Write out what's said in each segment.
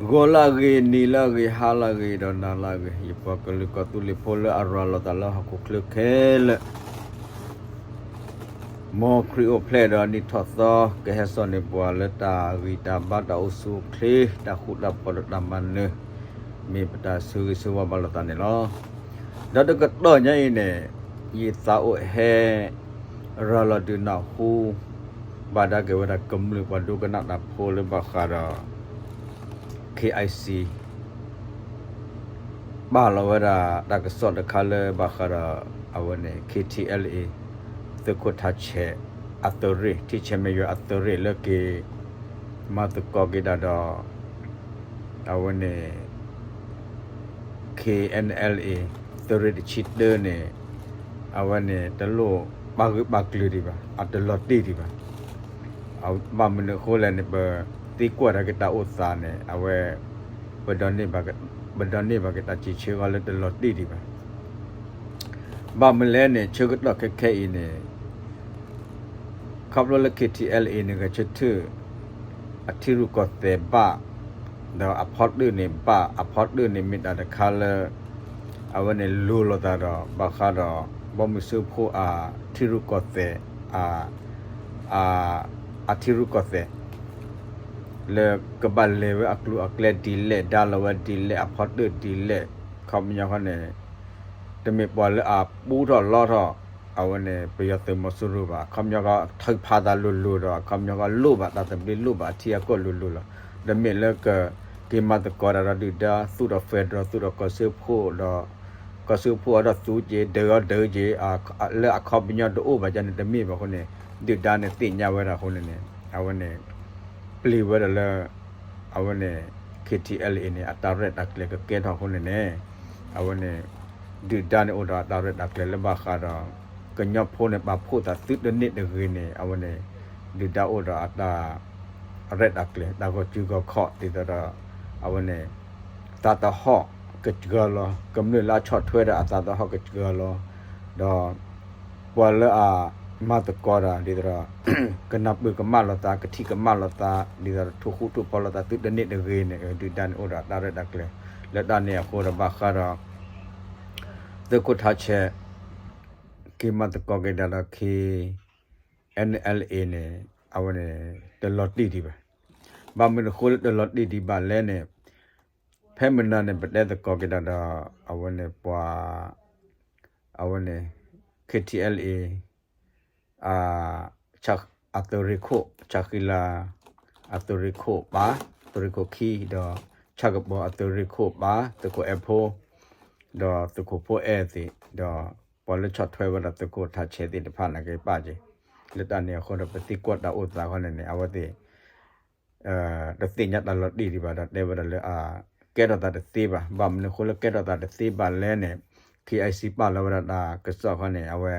ဂီၤလၢအဂ့ၤ, နံၤလၢအဂ့ၤ, ဟါလၢအဂ့ၤ, ဒီးနၤလၢအဂ့ၤ, ယပှၤကလုာ်ကီၢ်သူလ့ၤဖိလၢအရၤလီၤသးလၢဟီၣ်ခိၣ်ချၢခဲလၢာ်, မ်ခရံာ်အိၣ်ဖျဲၣ်ဒီးနံၣ်ထီၣ်သီ ကဟဲစိာ်န့ၢ်ပှၤလၢတၢ်ဂံၢ်တၢ်ဘါ တၢ်အိၣ်ဆူၣ်အိၣ်ချ့ တၢ်ဃူတၢ်ဖိးဒီးတၢ်မၤနၢၤ, မ့ၢ်ပတၢ်ဆၢဂ့ၤဆၢဝါဘၣ်လိာ်သးန့ၣ်လီၤ. ဒီးတကတီၢ်ညါအံၤန့ၣ် ယသးအိၣ်ဟဲ ရၤလီၤဒုးနၢ်ဟူ ဘၣ်ဒါက့ၤဝဲဒၣ်ကမျၢၢ်ပှၤဒိကနၣ်တၢ်ဖိလၢဘၣ်ဃးဒီး KIC ပာ်လီၤဝဲဒၣ်တၢ်ကစီၣ်တခါလၢဘၣ်ဃးဒီး အဝဲန့ၣ် KTLA သုးခိၣ်ထးဆဲးအသုးရ့ၣ် ထံဆဲးမဲးယွၤအသုးရ့ၣ်လၢက့ၤ မၤသကိးက့ၤဒၣ်ဒီး အဝဲန့ၣ် KNLA သုးရ့ၣ်တဆံတၢန့ၣ် အဝဲန့ၣ် တလိၣ်ပာ်ဂၢၢ်ပာ်ကျၢၤဒံးဘၣ်, အတလီၤတံၢ်ဒံးဘၣ်. ဘၣ်မနုၤအဃိလဲၣ်န့ၣ် ပသံကွၢ်တၢ်က့ၤတၢ်အိၣ်သးန့ၣ် အဝဲ ပဒိးန့ၢ်ဘၣ်က့ၤတၢ်စံးဆၢဃီလၢတလီၤတံၢ်ဒံးဘၣ်. ဘၣ်မနုၤလဲၣ်န့ၣ် ဆၢကတီၢ်ခဲခဲအံၤန့ၣ် ခီဖျိလၢ KTLA န့ၣ် ဂဲၤဆၢထၢၣ် အထံရူၢ်ကီၢ်သဲးဘၣ်, ဒီးအဖီတၢၣ်န့ၣ်ဘၣ်, အဖီတၢၣ်န့ၣ်မ့ၢ်တၢ်တခါလၢ အဝဲန့ၣ်လိၤလိာ်သးဒီး ဘၣ်ဃးဒီး ဘီမုၢ်စၢဖှိၣ်အထံရူၢ်ကီၢ်သဲး အ အထံရူၢ်ကီၢ်သဲး လၢကဘၣ်လဲၤဝဲအကျိၤအကျဲဒ်လဲၣ်, ဒါလီၤဝဲဒ်လဲၣ်, အဖီတၢၣ်ဒ်လဲၣ်, အခီပညီဃီန့ၣ် တမ့ၢ်ပှၤလၢအပူထီၣ်လီထီၣ် အဝဲန့ၣ် ပယီၤသုးမီၤစိရိၤဘၣ်. အခီပညီဃီ ထုးဖးသးလိၤလိၤဒီး အခီပညီဃီလိၣ်ဘၣ်တၢ်သဘျ့ လိၣ်ဘၣ်အထံအကီၢ်လိၤလိၤလီၤ. တမ့ၢ်လၢက က့ၤမၤသကိးတၢ်ဒီးဒုၣ်ဒါ သူၣ်ထီၣ် federal သူၣ်ထီၣ်ကီၢ်စၢဖှိၣ်ဒီး ကီၢ်စၢဖှိၣ်အဒီးသူက့ၤ ဒုးအီၤဒုးက့ၤ လၢအခီပညီတအိၣ်ဘၣ်န့ၣ် တမ့ၢ်ဘၣ်အဃိန့ၣ် ဒုၣ်ဒါန့ၣ်သ့ၣ်ညါဝဲဒၣ်အဃိန့ၣ်န့ၣ် အဝဲန့ၣ် ပျံၤဝဲဒၣ်လၢ အဝဲန့ၣ် KTLA န့ၣ် အတၢ်ရဲၣ်တၢ်ကျဲၤကကဲထီၣ်အဃိန့ၣ်န့ၣ် အဝဲန့ၣ် ဒုၣ်ဒါန့ၣ်အိၣ်ဒီးအတၢ်ရဲၣ်တၢ်ကျဲၤလၢဘၣ်ဃးဒီး ကညီဖိန့ၣ် ပာ်ဖှိၣ်သးသုတန့ၢ်တဂ့ၤန့ၣ် အဝဲန့ၣ် ဒုၣ်ဒါအိၣ်ဒီးအတၢ် ရဲၣ်တၢ်ကျဲၤ တၢ်ဂီၤစုဂီၤခီၣ်ဒ်သိးဒီး အဝဲန့ၣ် သးသဟီၣ်ကစှၤလီၤ ကမျၢၢ်လၢအဆီၣ်ထွဲဒီးအသးသဟီၣ်ကစှၤလီၤ ဒီး ပှၤလၢအမၤသကိးတၢ်ဒ်သိးဒီး ကနၢ်ပၢၢ်ကမၣ်လိာ်သး ကထံၣ်ကမၣ်လိာ်သး ဒ်သိးဒီးထိၣ်ဃူထိၣ်ဖိးလိာ်သးသုတန့ၢ်တဂ့ၤန့ၣ် ဒုၣ်ဒါန့ၣ်အိၣ်ဒီးအတၢ်ရဲၣ်တၢ်ကျဲၤ လၢတၢ်န့ၣ်အဃိဒီးဘၣ်ဃးဒီး သုးခိၣ်ထးဆဲး က့ၤမၤသကိးက့ၤဒၣ်ဒီး KNLA န့ၣ် အဝဲန့ၣ် တလီၤတံၢ်ဒံးဘၣ်. ဘၣ်မနုၤအဃိလၢတလီၤတံၢ်ဒံးဘၣ်လဲၣ်န့ၣ် ဖဲမနၤန့ၣ် ပတဲသကိးက့ၤဒၣ်ဒီး အဝဲန့ၣ်ပှၤ အဝဲန့ၣ် KTLA အသုးရ့ၣ်ခိၣ် ဆၣ်ဃံလၤ အသုးရ့ၣ်ခိၣ်ပၢ် သုးရ့ၣ်ခိၣ်ခံ ဒီး ဆၣ်ကပီၤအသုးရ့ၣ်ခိၣ်ပၢ် သုးခိၣ်အဲၣ်ဖိ ဒီးသုးခိၣ်ဖိအဲၣ်သ့ၣ် ဒီးပှၤလၢဆီၣ်ထွဲဝဲဒၣ်သုးခိၣ်ထးဆဲးသ့ၣ်တဖၣ်န့ၣ်က့ၤပာ်က့ၤ လၢတၢ်န့ၣ်အဃိဒီး ပသံကွၢ်တၢ်အိၣ်သးဃီန့ၣ်န့ၣ် အဝဲသ့ၣ် တသ့ၣ်ညါတၢ်လီၤတံၢ်ဒံးဘၣ်ဒီး တဲဝဲဒၣ်လၢအကဲထီၣ်သးတသ့ဘၣ်. ဘၣ်မနုၤအဃိလၢကဲထီၣ်သးတသ့ဘၣ်လဲၣ်န့ၣ် KIC ပာ်လီၤဝဲဒၣ်တၢ်ကစီၣ်ဃီန့ၣ် အဝဲ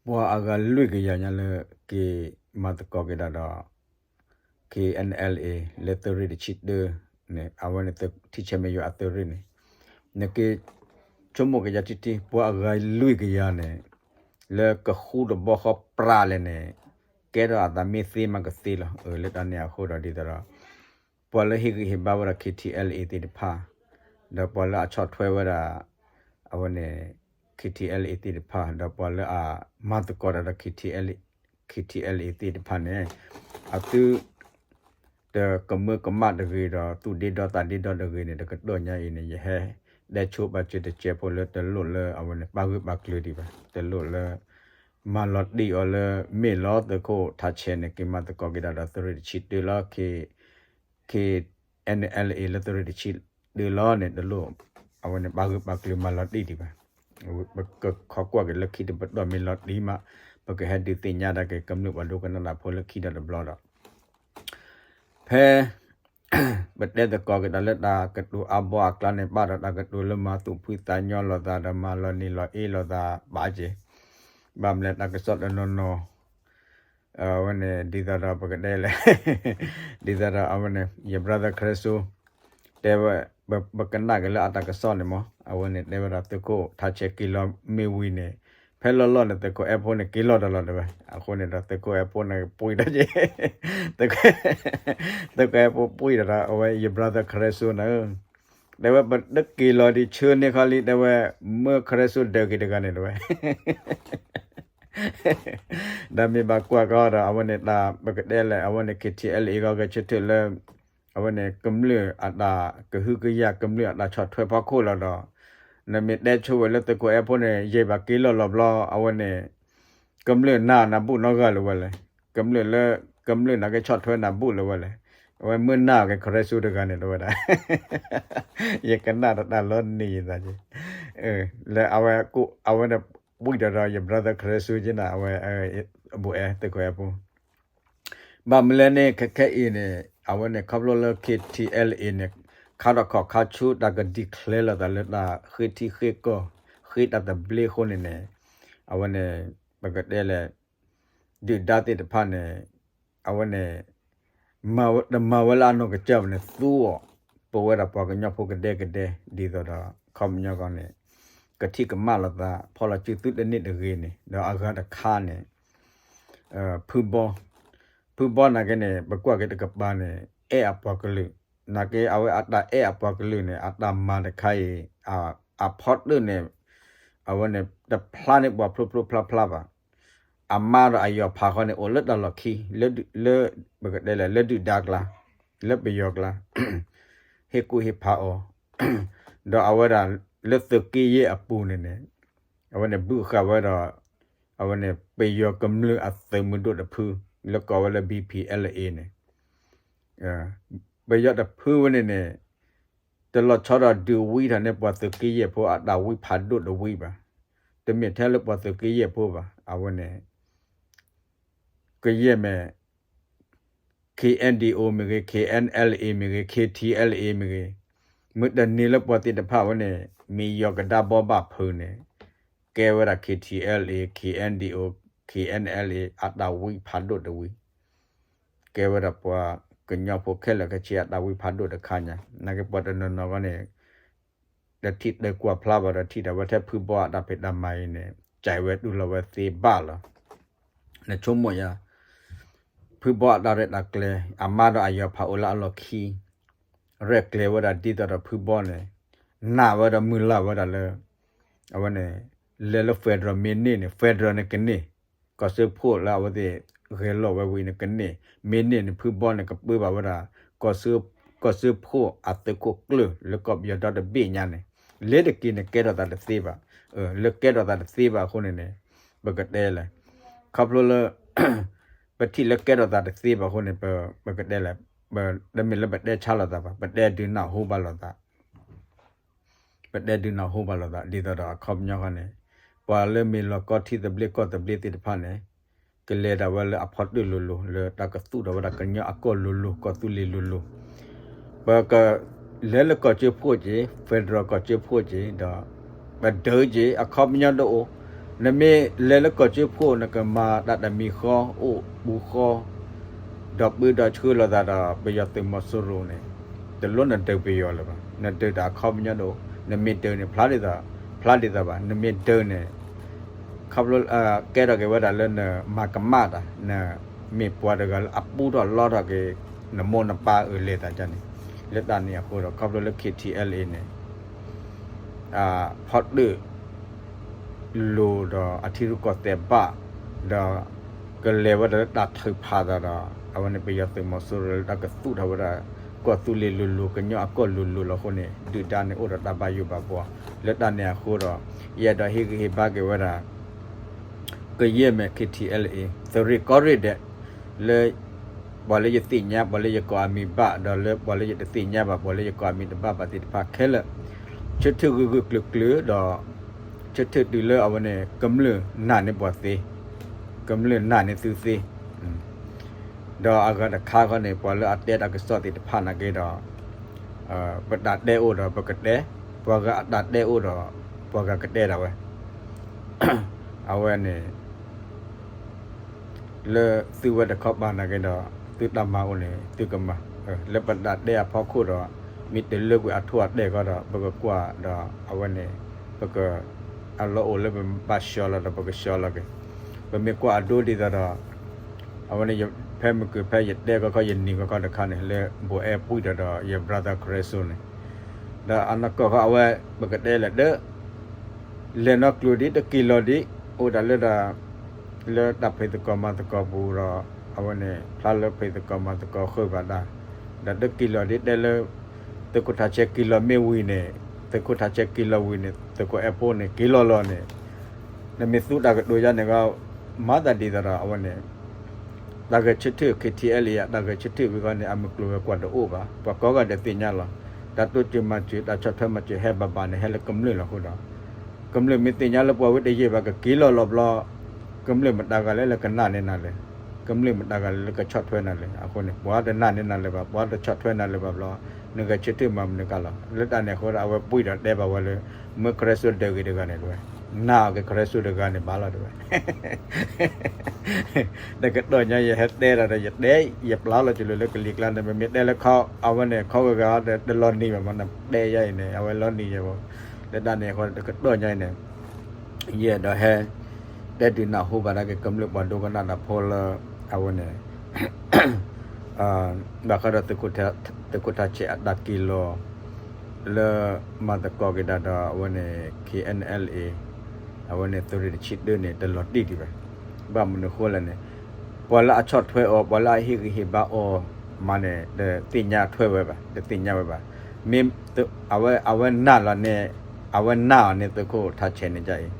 ပှၤအဂၤလွံၢ်ကယၤညါလၢက့ၤမၤသကိးက့ၤဒၣ်ဒီး KNLA လၢသုးရ့ၣ်တဆံတၢန့ၣ် အဝဲန့ၣ်ထံဆဲးမဲာ်ယွၤအသုးရ့ၣ်န့ၣ် နက့ၤဆိကမိၣ်က့ၤယၤထံထံ ပှၤအဂၤလွံၢ်ကယၤန့ၣ် လၢကဃူတဘီဃီပြးလဲၣ်န့ၣ် ကဲထီၣ်အသးမ့ၢ်သ့မးကသ့လီၤ. လၢတၢ်န့ၣ်အဃိဒီးဒ်သိးဒီး ပှၤလၢဟ့ၣ်ဂံၢ်ဟ့ၣ်ဘါဝဲဒၣ် KTLA သ့ၣ်တဖၣ် ဒီးပှၤလၢအဆီၣ်ထွဲဝဲဒၣ် အဝဲန့ၣ် KTLA သ့ၣ်တဖၣ် ဒီးပှၤလၢအမၤသကိးတၢ်ဒီး KTLA KTLA သ့ၣ်တဖၣ်န့ၣ် အသု တကမၢကမၣ်တဂ့ၤဒီး သူၣ်ဒ့ဒီသးဒ့ဒီတဂ့ၤန့ၣ် တကတီၢ်ညါအံၤန့ၣ် ယဟဲတဲဆိပာ်စၢၤတစဲးဖိလၢတလိၣ်လၢအဝဲန့ၣ် ပာ်ဂၢၢ်ပာ်ကျၢၤဒံးဘၣ်. တလိၣ်လၢ မၤလီၤတံၢ်အီၤလၢ မ့ၢ်လီၤသုးခိၣ်ထးဆဲးန့ၣ် က့ၤမၤသကိးက့ၤဒၣ်ဒီးသုးရ့ၣ်တဆံတၢလီၤ KNLA လၢသုးရ့ၣ်တဆံတၢလီၤန့ၣ် တလိၣ် အဝဲန့ၣ် ပာ်ဂၢၢ်ပာ်ကျၢၤမၤလီၤတံၢ်ဒံးဘၣ်. ပကခီကွၢ်က့ၤလၢခံတပတီၢ်မ့ၢ်လီၤတံၢ်မး ပကဟဲဒုးသ့ၣ်ညါဒၣ်က့ၤ ကမျၢၢ်ပှၤဒိကနၣ်တၢ်ဖိလၢခံဒီးတဘျီဒီး ဖဲ ပတဲသကိးက့ၤတၢ်လၢတၢ်ကတိၤအါဘီအကျါန့ၣ် ဘၣ်ဒီးတၢ်ကတိၤလၢမၤသူၣ်ဖှံသးညီလိာ်သးဒီး မၤလီၤနံၤလီၤအ့လိာ်သးဘၣ်က့ၤ ဘၣ်မနုၤလဲၣ် တၢ်ကစီၣ်တနီၤနီၤ အဝဲန့ၣ် ဒ်သိးဒီးပကတဲလဲၣ် ဒ်သိးဒီးအဝဲန့ၣ် ယ brother ခရၢစိ တဲဝဲ ပကနၣ်က့ၤလၢအတၢ်ကစီၣ်န့ၣ်မး အဝဲန့ၣ်တဲဝဲဒၣ်သုးခိၣ်ထးဆဲးက့ၤလီၤမ့ၢ်ဝံၤန့ၣ် ဖဲလီၢ်လီၢ်န့ၣ် သုးခိၣ်အဲၣ်ဖိန့ၣ် က့ၤလီၤတလီၤတဲဝဲ, အဃိန့ၣ်ဒီး သုးခိၣ်အဲၣ်ဖိန့ၣ်ပှံၢ်ဒီးက့ၤ သုးခိၣ်အဲၣ်ဖိပှံၢ်ဒီး အဝဲ ယ brother ခရဲစိန့ၣ် တဲဝဲ ပတက့ၤလီၤဒံးဆၢန့ၢ်ခီလံ တဲဝဲ, မ့ၢ်ခရဲစိဒၢးက့ၤတဂၤန့ၣ်တဲဝဲ ဒီးမ့ၢ်ဘၣ်ကွၢ်ကီဒီး အဝဲန့ၣ်တၢ် ပကတဲလဲၣ် အဝဲန့ၣ် KTLA ဂီၢ်ဂဲၤဆၢထၢၣ်လၢ အဝဲန့ၣ် ကမျၢၢ်အတၢ်ကဟုကယာ် ကမျၢၢ်အတၢ်ဆီၣ်ထွဲဖီခိၣ်လီၤဒီး နမ့ၢ်တဲဆိဝဲလၢသုးခိၣ်အဲၣ်ဖိန့ၣ် ယံာ်ဘၣ်က့ၤလီၤလီၤဘျီ အဝဲန့ၣ် ကမျၢၢ်နာ်နၤဘူၣ်နီတဂၤလၢၤဝဲလဲၣ်, ကမျၢၢ်လၢ ကမျၢၢ်နာ်က့ဆီၣ်ထွဲနၤဘူၣ်လၢၤဝဲလဲၣ်, အဝဲမ့ၢ်နာ်က့ၤခရဲစိတဂၤန့ၣ်လၢၤဝဲဒၣ် ယကနၣ်တၢ်လီၤနံၤယသးက့ လၢအဝဲ အဝဲန့ၣ် ဝံၣ်ဒီးဒီး ယ brother ခရဲစိက့နၤ အဝဲ ဘူးအဲၣ် သုးခိၣ်အဲၣ်ဖိ ဘၣ်မနုၤလဲၣ်န့ၣ် ခဲခဲအံၤန့ၣ် အဝဲန့ၣ် ခီဖျိလၢ KTLA န့ၣ် ခါထီၣ်ခီၣ်ခါဆူတၢ်က declare လိာ်သးလၢတၢ်ဃ့ထံဃ့ကီၢ် ဃ့တၢ်သဘျ့အဃိန့ၣ်န့ၣ် အဝဲန့ၣ် ပကတဲလဲၣ် ဒုၣ်ဒါသ့ၣ်တဖၣ်န့ၣ် အဝဲန့ၣ် တမၤဝဲလၢအနီၢ်ကစၢ်ဘၣ်န့ၣ် သူအီၤ ပဝဲဒၣ်ပှၤကညီဖိကဒဲကဒဲ ဒ်သိးဒီး ခီပညီကီၢ်န့ၣ် ကထံၣ်ကမၣ်လိာ်သး ဖီၣ်လီၤစုသူတန့ၢ်တဂ့ၤန့ၣ် ဒီးအဂၤတခါန့ၣ် ဖုဘီ ဖုဘီနာ်က့န့ၣ် ပကွၢ်က့ၤတကပၤန့ၣ် အဲၣ်အပှၤကလုာ် နာ်က့အဝဲအတၢ်အဲၣ်အပှၤကလုာ်န့ၣ် အတၢ်မၤတခါအံၤ အဖီတၢၣ်န့ၣ် အဝဲန့ၣ် တဖျါန့ၢ်ပှၤဖျိဖျိဖျါဖျါဘၣ်. အမါဒီးအယီၤဖးဃီန့ၣ် အိၣ်လၢတၢ်လီၢ်ခံ လၢ ပကတဲလဲၣ် လၢဒုၣ်ဒါကျါ လၢပယီၤကျါ ဟ့ၣ်ကူၣ်ဟ့ၣ်ဖးအီၤ ဒီးအဝဲဒၣ်လၢသုးက့ယဲၢ်အပူၤန့ၣ်န့ၣ် အဝဲန့ၣ်ဘုၣ်ဃာ်ဝဲဒီး အဝဲန့ၣ် ပယီၤကမျၢၢ်အသုးမုၢ်ဒိၣ်တဖု လၢကိးဝဲလၢ BPLA န့ၣ် ပယီၤတဖုဝဲန့ၣ်န့ၣ် တလီၤဆီဒီးဒုးဝံထီၣ်န့ၢ်ပှၤသုးက့ယဲၢ်ဖိအတၢ်ဝံဖးဒိၣ်တဝံဘၣ်. တမ့ၢ်ထဲလၢပှၤသုးက့ယဲၢ်ဖိဘၣ်. အဝဲန့ၣ် ကယဲၢ်မ့ၢ် KNDO မ့ၢ်ဂ့ၤ, KNLA မ့ၢ်ဂ့ၤ, KTLA မ့ၢ်ဂ့ၤ, မ့ၢ်တန့ၢ်လၢပှၤသ့ၣ်တဖၣ်ဝဲန့ၣ် မ့ၢ်ယီၤကဒါဘီဘၣ်ဖုးန့ၣ် ကဲဝဲဒၣ် KTLA, KNDO, KNLA အတၢ်ဝံဖးဒိၣ်တဝံ ကဲဝဲဒၣ်ပှၤကညီဖိခဲလၢာ်ခဲဆ့အတၢ်ဝံဖးဒိၣ်တခါညါ နာ်က့ပှၤတနီၤနီၤဂီၢ်န့ၣ် တထံၣ်တကွၢ်ဖျါဘၣ်ဒီးထံၣ်ဒၣ်ဝဲထဲဖုဘီအတၢ်ဖံးတၢ်မၤအံၤန့ၣ် ကဲဝဲတူၢ်လိာ်ဝဲသ့ဘၣ်လီၤ. နဆိကမိၣ်ယါ ဖုဘီအတၢ်ရဲၣ်တၢ်ကျဲၤ အမါဒီးအယီၤဖးအိၣ်လၢအလီၢ်ခံ ရဲၣ်ကျဲၤဝဲဒၣ်ဒ်သိးဒီးဖုဘီန့ၣ် နာ်ဝဲဒီးမုၢ်လၢ်ဝဲဒၣ်လၢ အဝဲန့ၣ် လဲၤလၢ federal မ့ၢ်န့ၢ်န့ၣ် federal န့ၣ်ကန့ၢ် ကီၢ်စၢဖှိၣ်လၢအဝဲသ့ၣ်ဂဲၤလိာ်ဝဲဝံၤန့ၣ်ကန့ၢ် မ့ၢ်န့ၢ်န့ၣ် ဖုဘီန့ၣ်ကပၢဘၣ်ဝဲဒၣ် ကီၢ်စၢဖှိၣ်အသုးခိၣ်ကျၢၢ်လၢကီၢ်ပယီၤဒီတဘ့ၣ်ညါန့ၣ် လဲၤတက့ၤန့ၣ်ကဲထီၣ်သးတသ့ဘၣ်. လၢကဲထီၣ်သးတသ့ဘၣ်အဃိန့ၣ်န့ၣ် ပကတဲလဲၣ် ခီဖျိလၢ ပထံၣ်လၢကဲထီၣ်သးတသ့ဘၣ်အဃိန့ၣ် ပကတဲလဲၣ် တမ့ၢ်လၢပတဲဆါလိာ်သးဘၣ် ပတဲဒုးနၢ်ဟူဘၣ်လိာ်သး ပတဲဒုးနၢ်ဟူဘၣ်လိာ်သး ဒ်သိးဒီးအခီပညီဃီန့ၣ် ပှၤလၢမ့ၢ်လီၢ်ကီထံသဘျ့ကီၢ်သဘျ့သ့ၣ်တဖၣ်န့ၣ် ကလဲၤဒၣ်ဝဲလၢအဖီတၢၣ်လိၤလိၤ လၢတၢ်ကသူၣ်ထီၣ်ဝဲဒၣ်ကညီအကီၢ်လိၤလိၤ ကီၢ်သူလ့ၤလိၤလိၤ ပက လဲၤလၢကီၢ်စၢဖှိၣ်က့ၤ federal ကီၢ်စၢဖှိၣ်က့ၤဒီး ပဒုးက့ၤ အခီပညီတအိၣ် နမ့ၢ်လဲၤလၢကီၢ်စၢဖှိၣ် နကမၤတၢ်တမံၤဃီ အိၣ်ပူၤဃီ ဒီးပၢဒီးဆှၢလိာ်သးဒီး ပယီၤသုးမီၤစိရိၤန့ၣ် တလိၣ်နဒုးပယီၤလၢၤဘၣ် နဒုးတၢ်အခီပညီတအိၣ် နမ့ၢ်ဒုးန့ၣ် ဖျါဒ်သိး ဖျါဒ်သိးဘၣ် နမ့ၢ်ဒုးန့ၣ် ခီဖျိ ကဲထီၣ်က့ၤဝဲဒၣ်လၢနမၤကမၣ်တၢ် နမ့ၢ်ပှၤတဂၤလၢအပူထီၣ်လီထီၣ်က့ၤ နမိၢ်နပၢ်အၢလဲၤသးန့ၣ် လၢတၢ်န့ၣ်အဃိဒီး ခီဖျိလၢ KTLA န့ၣ် ဖီတၢၣ် လိၤဒီးအထံရူၢ်ကီၢ်သဲးဘၣ် ဒီး ကလဲၤဝဲဒၣ်လၢတၢ်ထုးဖးသးဒီး အဝဲန့ၣ်ပယီၤသုးမီၤစိရိၤလၢတၢ်ကသူၣ်ထီၣ်ဝဲဒၣ် ကီၢ်သူလ့ၤလိၤလိၤ ကညီအကီၢ်လိၤလိၤလီၤအဃိန့ၣ် ဒုၣ်ဒါန့ၣ်အိၣ်ဒီးတၢ်ဘၣ်ယိၣ်ဘၣ်ဘှီ လၢတၢ်န့ၣ်အဃိဒီး ယအဲၣ်ဒိးဟ့ၣ်ဂံၢ်ဟ့ၣ်ဘါက့ၤဝဲဒၣ် ကယဲၢ်မဲာ် KTLA သုးရ့ၣ်ကီၢ်ရ့ၣ်ဒဲး လၢ ပှၤလၢယသ့ၣ်ညါ ပှၤလၢယကိးအမံၤဘၣ် ဒီးလၢပှၤလၢယတသ့ၣ်ညါဘၣ် ပှၤလၢယကိးအမံၤတဘၣ်ဘၣ်သ့ၣ်တဖၣ်ခဲလၢာ် ဆၢထၢၣ်ဂၢၢ်ဂၢၢ်ကျၢၤကျၢၤဒီး ဆၢထၢၣ်တုၤလၢအဝဲန့ၣ် ကမျၢၢ်နာ်န့ၢ်ပှၤသ့ ကမျၢၢ်နာ်န့ၢ်သုသ့ ဒီးအဂၤတခါခီန့ၣ် ပှၤလၢအတဲတၢ်ကစီၣ်သ့ၣ်တဖၣ်နာ်က့ဒီး ပတၢ်တဲအိၣ်ဒီးပကတဲ, ပှၤဂၤအတၢ်တဲအိၣ်ဒီး ပှၤဂၤကတဲဒၣ်ဝဲ အဝဲန့ၣ် လၢသုဝဲတခီပၤနာ်က့ဒီး သုတၢ်မၤအိၣ်န့ၣ် သုကမၤ, လၢပတၢ်တဲအဖီခိၣ်ဒီး မ့ၢ်တလၢကွံာ်အထိၣ်အတဲာ်ဃီဒီး ပကကွၢ်ဒီးအဝဲန့ၣ် ပက အလီၢ်အိၣ်လၢပဘၣ်ဆှီလီၤဒီးပကဆှီလီၤက့ၤ, ပမ့ၢ်ကွၢ်အဒိဒ်သိးဒီး အဝဲန့ၣ် ဖဲမုၢ်ကုၢ်ဖဲယတဲကီခီယနံၤကီခီတခါန့ၣ် လၢဘိၣ်အဲၣ်ပှံၢ်ဒီးဒီး ယ brother ခရၢစိန့ၣ်, ဒီးအနီၢ်ကီၢ်ဃီအဝဲ ပကတဲလဲၣ်ဒီး လဲၤနီၢ်ကျိၤဒ်တက့ၤလီၤဒ် အိၣ်ဒၣ်လၢဒီး လၢတၢ်ဖံးသကိးမၤသကိးပူၤဒီး အဝဲန့ၣ် ဖျါလၢဖံးသကိးမၤသကိးဃုာ်ဘၣ်တၢ်, ဒီးတက့ၤလီၤဒ်တဲလၢ သုးခိၣ်ထးဆဲးက့ၤလီၤမ့ၢ်ဝံၤန့ၣ် သုးခိၣ်ထးဆဲးက့ၤလီၤဝံၤန့ၣ် သုးခိၣ်အဲၣ်ဖိန့ၣ် က့ၤလီၤလီၤန့ၣ် နမ့ၢ်သူတၢ်ကတိၤယါန့ၣ်ကီး မၤသးဒ်သိးဒီးအဝဲန့ၣ် တၢ်ဂဲၤဆၢထၢၣ် KTLA အတၢ်ဂဲၤဆၢထၢၣ်ဝံၤဃီန့ၣ် အမုၢ်ကျိၤဝဲၤကွာ်တအိၣ်ဘၣ်. ပှၤကိးဂၤဒဲးသ့ၣ်ညါလီၤ. တၢ်တိစၢၤမၤစၢၤ တၢ်ဆီၣ်ထွဲမၤစၢၤဟဲဘၣ်ဘၣ်န့ၣ် ဟဲလၢကမျၢၢ်လီၤအဃိဒီး ကမျၢၢ်မ့ၢ်သ့ၣ်ညါလၢပှၤဝဲတယံာ်ဘၣ် ကက့ၤလီၤလီၤဘျီ ကမျၢၢ်မတၤဂၤလဲၣ်လၢကနာ်န့ၢ်နၤလဲၣ်. ကမျၢၢ်မတၤဂၤလဲၣ်လၢကဆီၣ်ထွဲနၤလဲၣ်. အဃိန့ၣ် ပှၤတနာ်န့ၢ်နၤလၢၤဘၣ် ပှၤတဆီၣ်ထွဲနၤလၢၤဘၣ်ဘျီ နဂဲၤဆၢထၢၣ်မၤမနုၤကါလီၤ. လၢတၢ်န့ၣ်အဃိဒီး အဝဲပှံၢ်ဒီးတဲဘၣ်ဝဲလၢ မၢခရၢစိဒၢးဂ့ၤတဂၤန့ၣ်တဝဲ နာ်အီၤက့ၤခရၢစိတဂၤန့ၣ်ဘၣ်လီၤတဝဲ တကတီၢ်ညါယဟဲတဲဒီး ယတဲ ယပျၢ်လီၤကလိာ်လၢကလံၤကျါန့ၣ် ပမ့ၢ်တဲလၢခီ အဝဲန့ၣ် ခီဂ့ၤဂ့ၤဒီး တလီၤနံၤဘၣ်မး နတဲယါအံၤန့ၣ် အဝဲလီၤနံၤယဲဘၣ်. လၢတၢ်န့ၣ်အဃိ တကတီၢ်ညါအံၤန့ၣ် ယအဲၣ်ဒိးဟဲ တဲဒုးနၢ်ဟူဘၣ်ဒၣ်က့ၤကမျၢၢ်ပှၤဒိကနၣ်တၢ်ဖိလၢ အဝဲန့ၣ် ဘၣ်ဃးဒီး သုးခိၣ်ထးဆဲးအတၢ်က့ၤလီၤ လၢမၤသကိးက့ၤဒၣ်ဒီးအဝဲန့ၣ် KNLA အဝဲန့ၣ် သုးရ့ၣ်တဆံတၢန့ၣ် တလီၤတံၢ်ဒံးဘၣ်. ဘၣ်မနုၤဃိလဲၣ်န့ၣ် ပှၤလၢအဆီၣ်ထွဲအီၤ ပှၤလၢအဟ့ၣ်ဂံၢ်ဟ့ၣ်ဘါအီၤမးန့ၣ် တသ့ၣ်ညါထွဲဝဲဘၣ် တသ့ၣ်ညါဝဲဘၣ်. မ့ၢ် အဝဲ အဝဲနာ်လီၤန့ၣ် အဝဲနာ်အီၤန့ၣ် သုးခိၣ်ထးဆဲးန့ၣ်ဒ်အံၤ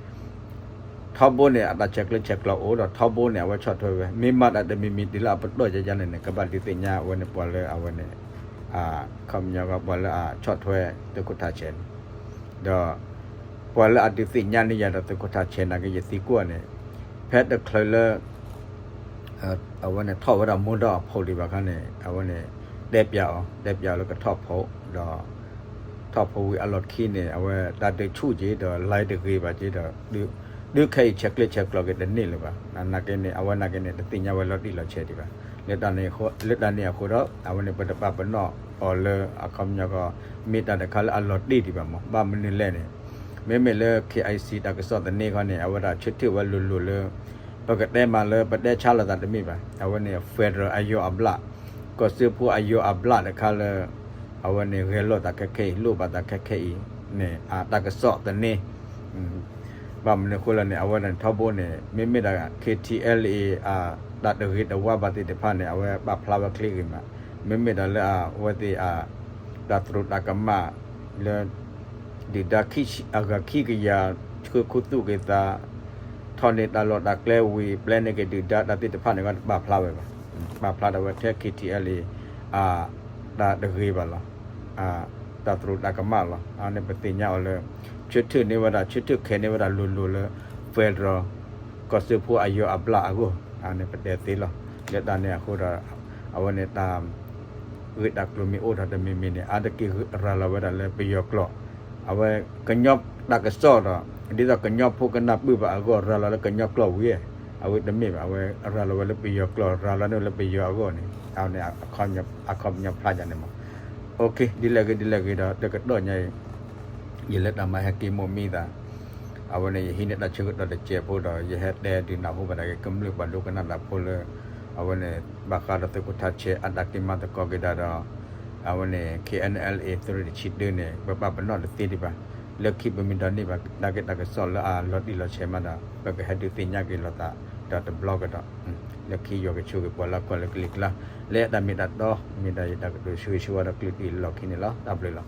ထီဘိန့ၣ် အတၢ်ဆဲးကျၢဆဲးကျိးအိၣ်ဒီး ထီဘိန့ၣ် အဝဲဆီၣ်ထွဲဝဲ မ့ၢ်မၤတၢ်တမံၤမံၤတုၤလၢအပတီၢ်ယါယါန့ၣ်န့ၣ် ကဘၣ်ဒုးသ့ၣ်ညါအဝဲန့ၣ် ပှၤလၢအဝဲန့ၣ် ခီပညီကီး ပှၤလၢအဆီၣ်ထွဲသုးခိၣ်ထးဆဲးန့ၣ် ဒီး ပှၤလၢအဒုးသ့ၣ်ညါန့ၢ်ယၤဒီးသုးခိၣ်ထးဆဲးနာ်က့ ယသံကွၢ်န့ၣ် ဖဲတချုးလၢ အဝဲန့ၣ်ထီၣ်ဝဲဒၣ်မိၢ်ဒီးအဖိးဒံးဘၣ်ခါန့ၣ် အဝဲန့ၣ် တဲပၠးအီၤ တဲပၠးအီၤလၢကထီၣ်ဖိးဒီး ထီၣ်ဖိးဝံၤအလီၢ်ခံန့ၣ် အဝဲတၢ်ဒုးဆူၣ်က့ၤဒီး line တဂ့ၤဘၣ်က့ၤဒီး ဒုးခဲအံၤဆဲးကျၢဆဲးကျိးက့ၤတန့ၢ်လၢၤဘၣ်. နာ်က့န့ၣ် အဝဲနာ်က့န့ၣ် တသ့ၣ်ညါဝဲလီၤတံၢ်လီၤဆဲးဒံးဘၣ်. လၢတၢ်န့ၣ်အဃိဒီး အဝဲန့ၣ် ပတပာ်ပနီၣ်အီၤလၢအခီပညီကီး မ့ၢ်တၢ်တခါလၢအလီၤတံၢ်ဒံးဘၣ်မး ဘၣ်မနုၤလဲၣ်န့ၣ် မ့မ့ၢ်လၢ KIC တၢ်ကစီၣ်သန့ခီန့ၣ် အဝဲဒၣ်ဆၢထၢၣ်ဝဲလိၤလိၤလၢ ပကတဲမးလၢပတဲဆါလိာ်သးတမ့ၢ်ဘၣ်. အဝဲန့ၣ် federal အယိၤအဘျၣ် ကီၢ်စၢဖှိၣ်အယိၤအဘျၣ်တခါလၢ အဝဲန့ၣ် ဂဲၤလိာ်သးခဲခဲအံၤ လိၣ်ဘၣ်သးခဲခဲအံၤန့ၣ် အတၢ်ကစီၣ်သန့ ဘၣ်မနုၤဃိလဲၣ်န့ၣ် အဝဲဒၣ်န့ၣ်ထီဘိန့ၣ် မ့မ့ၢ်ဒၣ် KTLA အတၢ်တဂ့ၤတဝါဘၣ်သ့ၣ်တဖၣ်န့ၣ် အဝဲပာ်ဖျါဝဲချ့ဂ့ၤမး မ့မ့ၢ်ဒၣ်လၢအဝဲသ့ၣ်အ တၢ်သရူးတၢ်ကမၣ်လၢ ဒုၣ်ဒါအဂၤခံကယၤ ဆှၢခူသူၣ်က့ၤသး ထီၣ်န့ၢ်တၢ်လီၢ်တၢ်ကျဲဝံၤ ပျဲန့ၢ်က့ၤဒုၣ်ဒါတၢ်သ့ၣ်တဖၣ်န့ၣ် တပာ်ဖျါဝဲဘၣ်. ပာ်ဖျါဒၣ်ဝဲထဲ KTLA အ တၢ်တဂ့ၤဘၣ်လီၤ. တၢ်သရူးတၢ်ကမၣ်လီၤ. အန့ၣ်ပသ့ၣ်ညါအီၤလၢ ဆၢထၢၣ်န့ၢ်ဝဲဒၣ် ဆၢထၢၣ်ခဲန့ၢ်ဝဲဒၣ်လိၤလိၤလၢ federal ကီၢ်စၢဖှိၣ်အယိၤအဘျၣ်အဂီၢ် အန့ၣ်ပတဲသ့လီၤ. လၢတၢ်န့ၣ်အဃိဒီး အဝဲန့ၣ်တၢ် ဂ့ၢ်တၢ်ကျိၤမ့ၢ်အိၣ်ထီၣ်တမံၤမံၤန့ၣ် အါတက့ၢ်ရၤလီၤဝဲဒၣ်လၢပယီၤကျိာ် အဝဲကညီတၢ်ကစီၣ်ဒီး ဒ်သိးကညီဖိကနၢ်ပၢၢ်ဘၣ်အဂီၢ် ရၤလီၤလၢကညီကျိာ်ဝံၤ အဝဲတမ့ၢ်ဘၣ် အဝဲရၤလီၤဝဲလၢပယီၤကျိာ် ရၤလီၤန့ၢ်လၢပယီၤအဂီၢ်န့ၣ် အဝဲန့ၣ် အခီပညီဖျါယါန့ၣ်မး. ဒ်လဲၣ်ဂ့ၤဒ်လဲၣ်ဂ့ၤဒီး တကတီၢ်ညါအံၤ ယလဲၤတၢ်မၤဟဲက့ၤမိၢ်မံသး အဝဲန့ၣ် ယဟံးန့ၢ်တၢ်ဆၢကတီၢ်တစဲးဖိဒီး ယဟဲတဲဒုးနၢ်ဟူဘၣ်ဒၣ်က့ၤကမျၢၢ်ပှၤဒိကနၣ်တၢ်ဖိလၢ အဝဲန့ၣ် ဘၣ်ဃးဒီးသုးခိၣ်ထးဆဲးအတၢ်က့ၤမၤသကိးက့ၤဒၣ်ဒီး အဝဲန့ၣ် KNLA သုးရ့ၣ်တဆံတၢန့ၣ် ပပာ်ပနီၣ်တသ့ဒံးဘၣ်. လၢခံပမ့ၢ်ဒိးန့ၢ်ဘၣ်ဒၣ်က့ၤတၢ်ကစီၣ်လၢအလီၤတံၢ်လီၤဆဲးမးဒီး ပကဟဲဒုးသ့ၣ်ညါက့ၤလိာ်သးဒီးတဘျီကဒီး လၢခံယွၤကဆိၣ်ဂ့ၤပှၤလၢအခီၣ်လၢကလံၤကျါ လၢတၢ်မ့ၢ်တၢ်တီ မ့ၢ်ဒၣ်ယတၢ်ကတိၤဆၢဂ့ၤဆၢဝါဒီးကလုာ်ဒူၣ်လီၢ်ခံန့ၣ်လီၤ. တၢ်ဘျုးလီၤ.